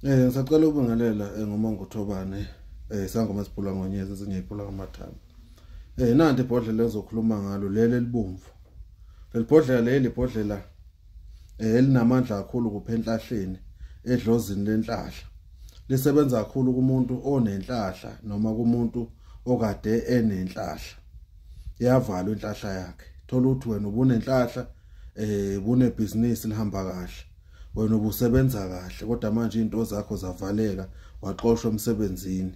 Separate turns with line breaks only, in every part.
Ngisacela ukubingelela ngoMangothobane isangoma esiphula ngonyezi ezinye iphula ngamathambo. Nanti ibhodlela ezokhuluma ngalo leli elibomvu. Leli bhodlela leli ibhodlela elinamandla kakhulu kuphenhlahleni edlozini lenhlahla. Lisebenza kakhulu kumuntu onenhlahla noma kumuntu okade enenhlahla. Iyavalwa inhlahla yakhe. Thola ukuthi wena ubunenhlahla bunebhizinisi lihamba kahle. Wena ubusebenza kahle kodwa manje into zakho zavaleka waxoshwa emsebenzini.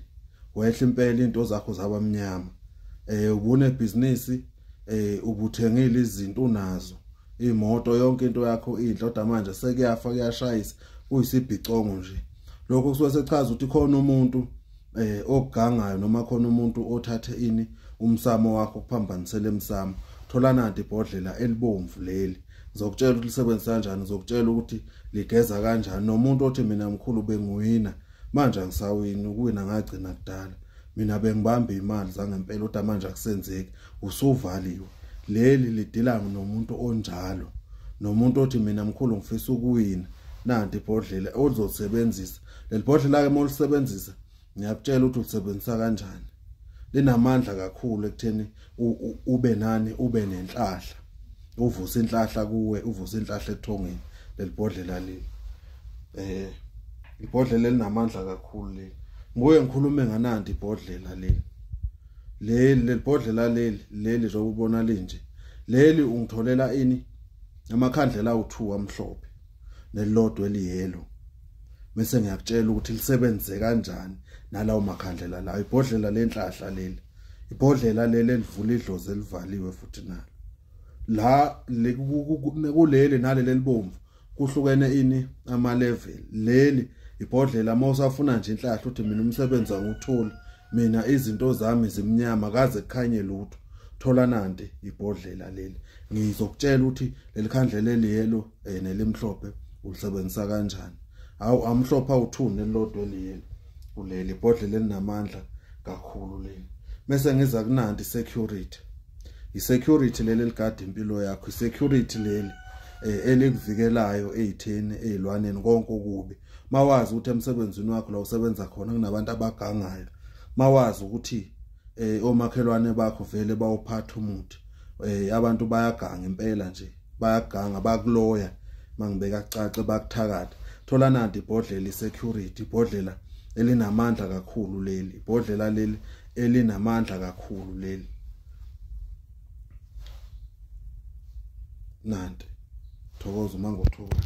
Wehla impela into zakho zaba mnyama. Ubunebhizinisi ubuthengile izinto unazo. Imoto yonke into yakho inhle kodwa manje sekuyafa kuyashayisa kuyisibhicongo nje. Lokho kusuke sechaza ukuthi khona umuntu ogangayo noma khona umuntu othathe ini umsamo wakho kuphambanisele emsamo. Thola nanti ibhodlela elibomvu leli. Ngizokutshela ukuthi lisebenzisa kanjani, ngizokutshela ukuthi ligeza kanjani. Nomuntu othi mina mkhulu bengiwina manje angisawini, ukuwina ngagcina kudala. Mina bengibamba imali zangempela kodwa manje akusenzeki, usuvaliwe. Leli lidila nomuntu onjalo. Nomuntu othi mina mkhulu ngifisa ukuwina, nanti ibhodlela ozosebenzisa. Leli bhodlela ke molisebenzisa ngiyakutshela ukuthi ulisebenzisa kanjani. Linamandla kakhulu ekutheni ube nani, ube nenhlahla. Uvuse inhlahla kuwe, uvuse inhlahla ethongeni leli bhodlela leli. Ibhodlela elinamandla kakhulu leli. Ngibuye ngikhulume ngananti ibhodlela leli. Leli bhodlela leli, leli nje ubona linje. Leli ungitholela ini? Amakhandlela awu2 amhlophe nelilodwa eliyelo. Bese ngiyakutshela ukuthi lisebenze kanjani nalawo makhandlela lawo. Ibhodlela lenhlahla leli. Ibhodlela leli elivula idlozi elivaliwe futhi nalo. La kuleli naleli elibomvu kuhlukene ini ama level. Leli ibhodlela mawusafuna nje inhlahla uthi mina umsebenzi angiwutholi, mina izinto zami zimnyama kaze kukhanye lutho. Thola nanti ibhodlela leli. Ngizokutshela ukuthi leli khandlela eliyelo nelimhlophe ulisebenzisa kanjani. Awu amhlophe awu2 nelilodwa eliyelo kuleli ibhodlela elinamandla kakhulu leli. Bese ngiza kunanti security. I-security leli eligada impilo yakho, i-security leli elikuvikelayo ezitheni, ezilwaneni, konke okubi. Mawazi ukuthi emsebenzini wakho la usebenza khona kunabantu abagangayo. Mawazi ukuthi omakhelwane bakho vele bawuphatha umuthi. Abantu bayaganga impela nje, bayaganga bakuloya mangibeka cace bakuthakatha. Thola nanti ibhodlela i-security, ibhodlela elinamandla kakhulu leli, ibhodlela leli elinamandla kakhulu leli. Nanti thokoza uMangothobane.